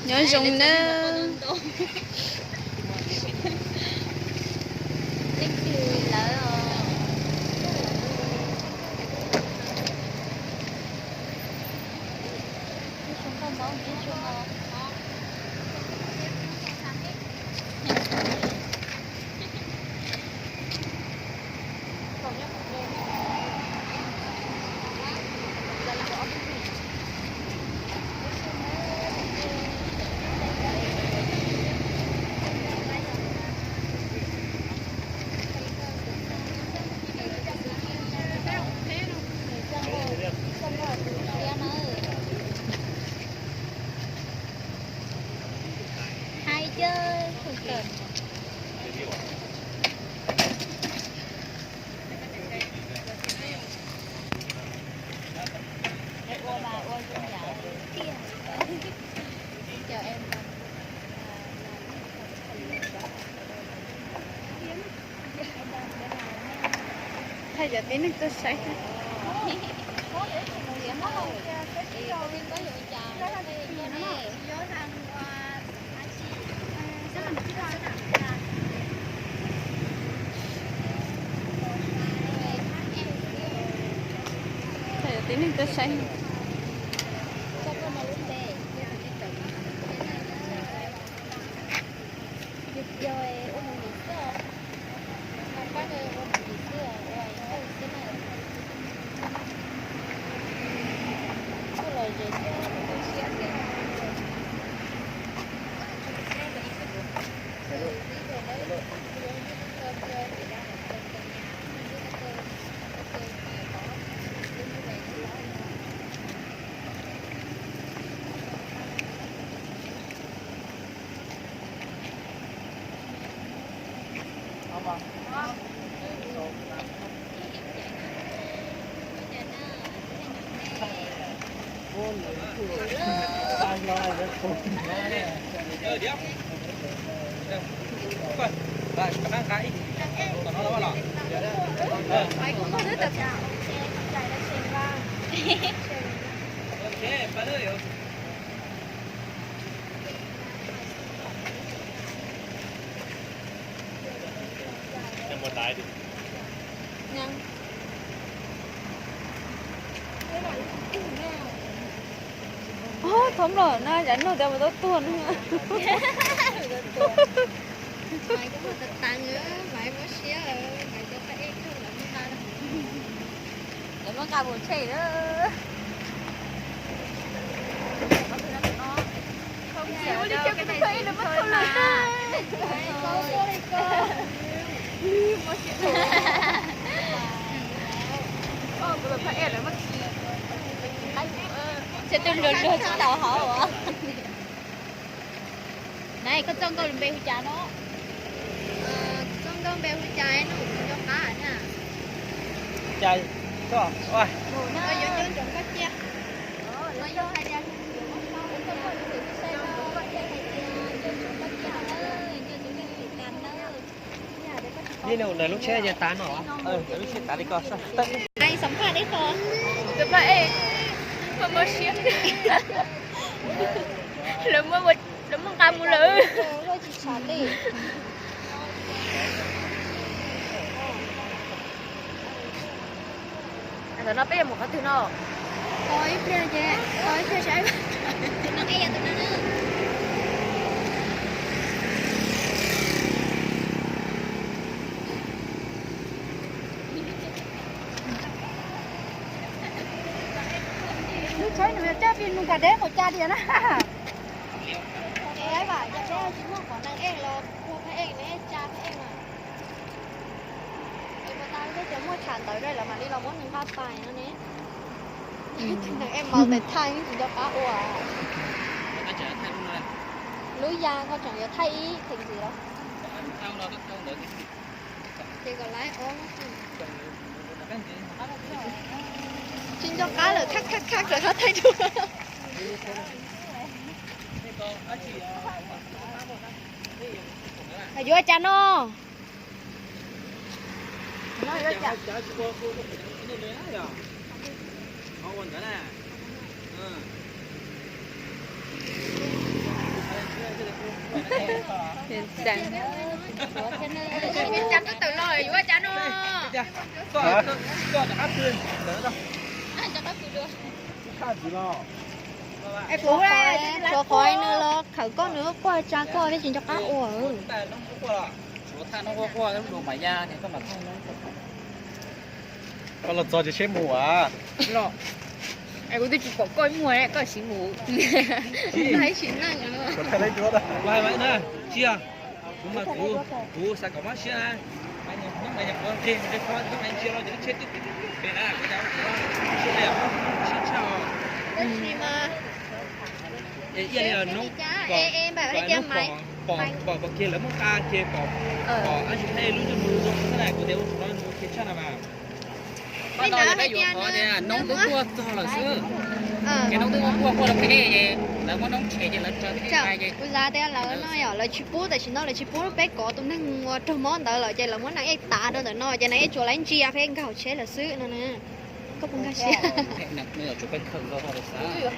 Nyob zoo nawb. Hais caw, tus kawm. Ua mas ua zoo yam tiag. Chào em. Thaij cov tib neeg tuaj saib. Thaij cov tib neeg tuaj saib. Yog ua movie xwb os, pab ua movie xwb os, ua ntau xwb na. Kuj lom zem thiab, tu siab thiab. Thov nplog na, yav nug tias mus tau tuag no. Maiv kuj muaj tas tas, Maiv muab siab, Maiv cov phab ej kawg lawv muab nqa, lawv muab nqa mus tshem lawm. Ces tus luag luag tsis tau hauv. Nai, koj txoj nkauj npe hu cas no? Txoj nkauj npe hu cas no kuv nco qab na. Cas, yuav nco ntsoov koj cia. Ib nus ntawm lub tsheb ces tav no. Ntawm lub tsheb tav li ko. Ai, xam phaj deb ko. Tus phab ej, muaj siab. Lawv muab, lawv muab nqa mus lawm. Ntawm no peb yuav mus qhov twg no? Tos ib pliag ces, tos ib pliag saib. Lub tsheb nws coj pis nus kam deb npaum cas tiag na. Peb tsis muaj qhov neeg ej los ua phab ej ne, tsa phab ej mas. Es puas tas peb cov muaj tsham ntawv dai lawv mam li los muab nws nqa pais no ne. Neeg ej npaum tes thaij tsis nco qab ua. Lub ya koj tseem yuav thaij ib theem ntxiv los? Ces kom laiv ob. Tsis nco qab lawm, khab khab khab lawm, qab thaij dua. Yuav cas no? Cas koj tawm los yuav cas no? Tshuav qhov nws los khawm koj nws quaj tsa koj thiab tsis nco qab ua. Koj los txog ces seb mus as. Es kuv twb tsis pom koj muag, koj siv mus. Tsis yog, kuv mas kuv, kuv xav kom mob siab na. Hnub no yog qhov ntseg, qhov ntsia los ces lub tsheb twb pem na, kuv cas siab tshaj. Ib yam li noob pom, pom kiag lawv muab nqa kiag pom, pom ab tsis haj lub ntsej muag zoo xwb na, kuv tias ua thaum no nws ua kiag tshaj na mas. Qhov no yog peb yuav qhov tias noob twb quaj txog lawm xwb. Ces noob twb quaj quaj rau peb es lawv muab noob tshem ces lawv tsa peb nqa ces kuv xav tias lawv no yom, lawv tsis pub, tam sim no lawv tsis pub peb kov tus neeg uas raug mob ntawd lawm ces lawv muab nws ej tav rau ntawm no ces nws ej tsuas lawv ntsia peb nkag hauv tsheb lawm xwb no na. Koj puas nkag siab?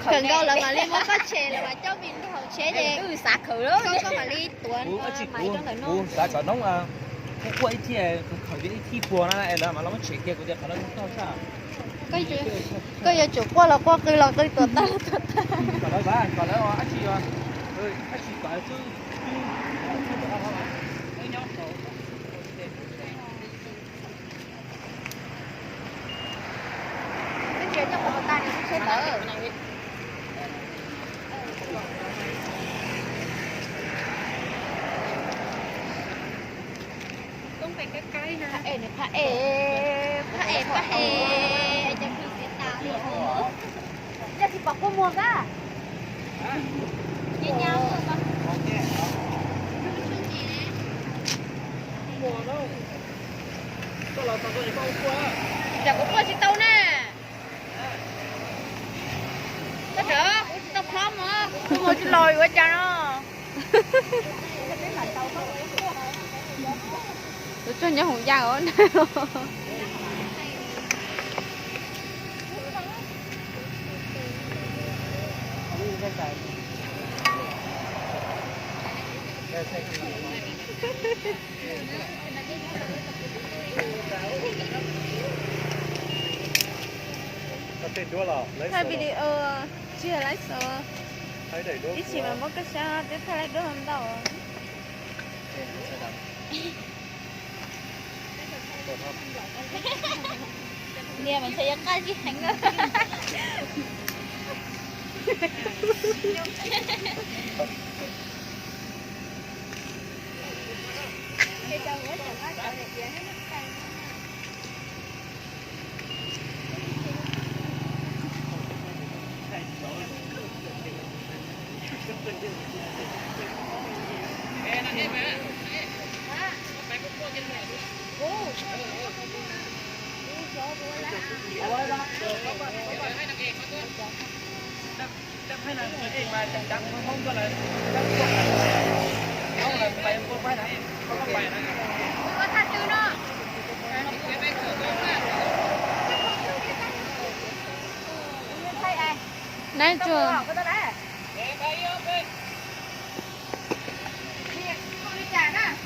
Khawm nkaus lawv mam li muab koj tshem, lawv mam coj mus nkag hauv tsheb ces koj mam li tuav maiv rau ntawm no. Kuv xav kom noob quaj quaj ib thij, khawm ib thij puag na es lawv mam los muab tshem kiag, kuv tias qhov no tau tshaj. Koj yuav tsum quaj los quaj, qw los qw, tuav tag los tuav tag. Kom lawv, kom lawv dab tsi, dab tsi kom lawv xwb. Phab es, phab es, phab es, cas khwv xiav tas li. Yog tsis pom kua muag kab. Cas kuv quaj tsis tau na. Koj tseem, kuv tsis tau plhob mog, kuv quaj tsis los yuav cas no. Tus tsog nyob hauv yaj os. Thaij video, tsis yog live show. Ib chim mas muab koj sab twb thaij live duab ntau. Niag mas ntshe yuav qaj zib heev na. Neb tsuag.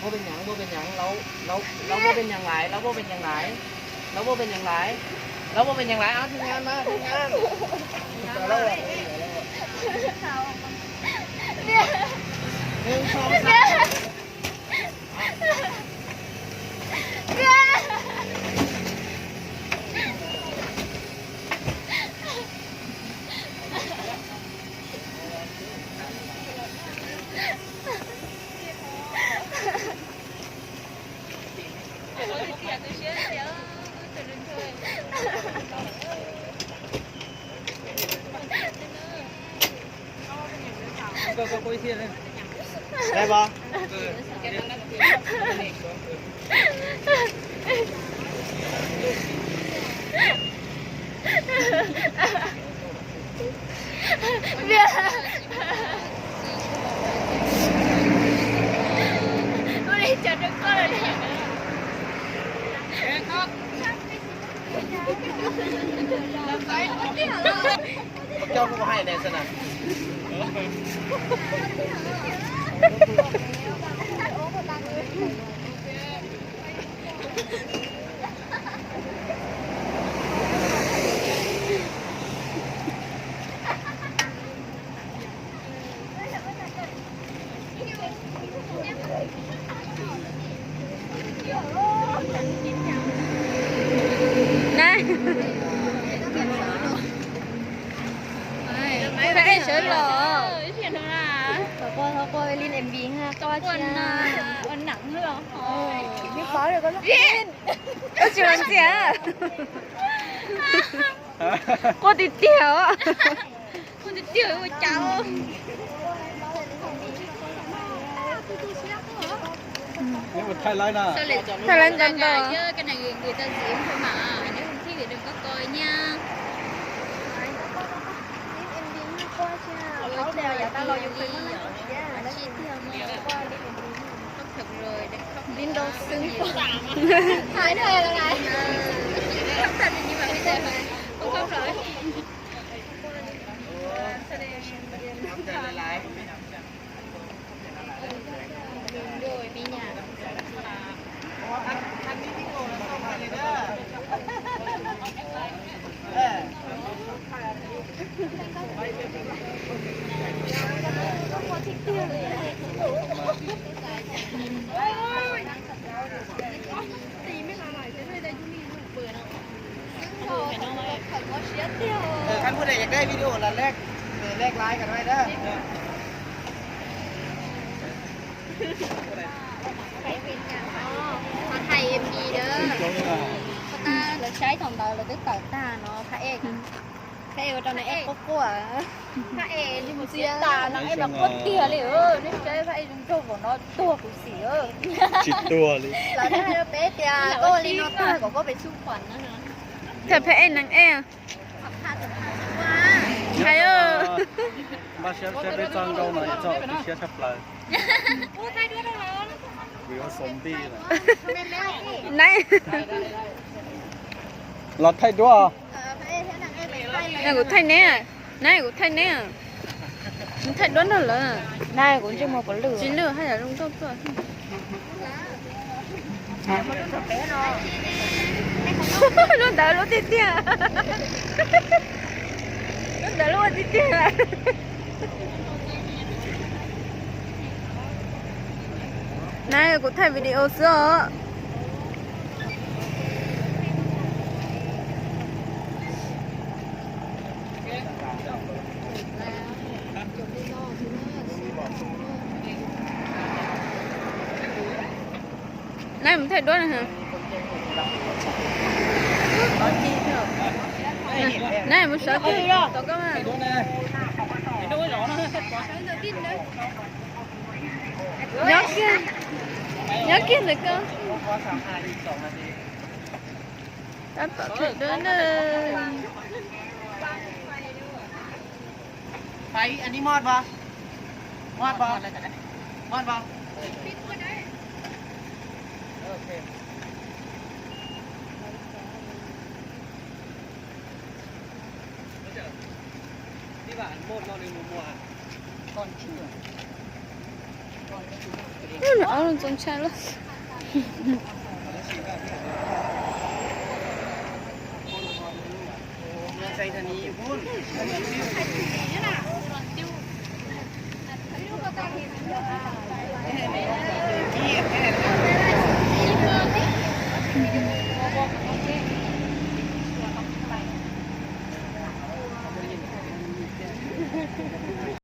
Muaj pes nyeem, muaj pes nyeem, lawv, lawv, lawv muaj pes nyeem laiv, lawv muaj pes nyeem laiv, lawv muaj pes nyeem laiv, lawv muaj pes nyeem laiv, thib nyab mas, thib nyab. Ua li cas rau koj lawm ne? Coj kuv hais ne xwb na. Nab, phab ej sawv los. Qua, qua Lin M V ha, qua cia. Yeej paub lawm koj lub Lin. Koj tsis ua ntxias. Qua tiag tiag os. Ua tiag tiag ua cas. Thaij laib ntau ntau. Hais no. Khab pub ne yog dai video los lej, lej laib ka dai da. Hais M V da. Lawv saib thaum ntawd lawv twb tawm tag no phab ej, phab ej ua rau nws ej quaj quaj. Phab ej ntxias tas no ej mas quaj tiag li. Nej saib phab ej zoo nraug npaum no tuag kuv xim. Tsis tuag li. Lawv hais rau peb tias koj ua li no tag kom koj pem xub khuam na. Thaij phab ej neeg ej. Hais. Npaj siab saib peb txoj nkauj no txoj siab tshaj plaws. Nab, los thaij duab. Kuv thaij neb, nab kuv thaij neb. Thaij duab nrog lawv. Nab kuv ntsej muag puas lwj? Tsis lwj, haj yam zoo nkauj tuaj. Lub ntawd lub tiag tiag. Lub ntawd lub tiag tiag. Nab, kuv thaij video xwb os. Nab mus thaij duab na. Nab mus sawv kiag tom koj. Nyob kiag, nyob kiag ntawm koj. Tab tom thaij duab na. Pais, aneb moj pov, moj pov, moj pov. Nws ob lub ntxoov tshaj lawm.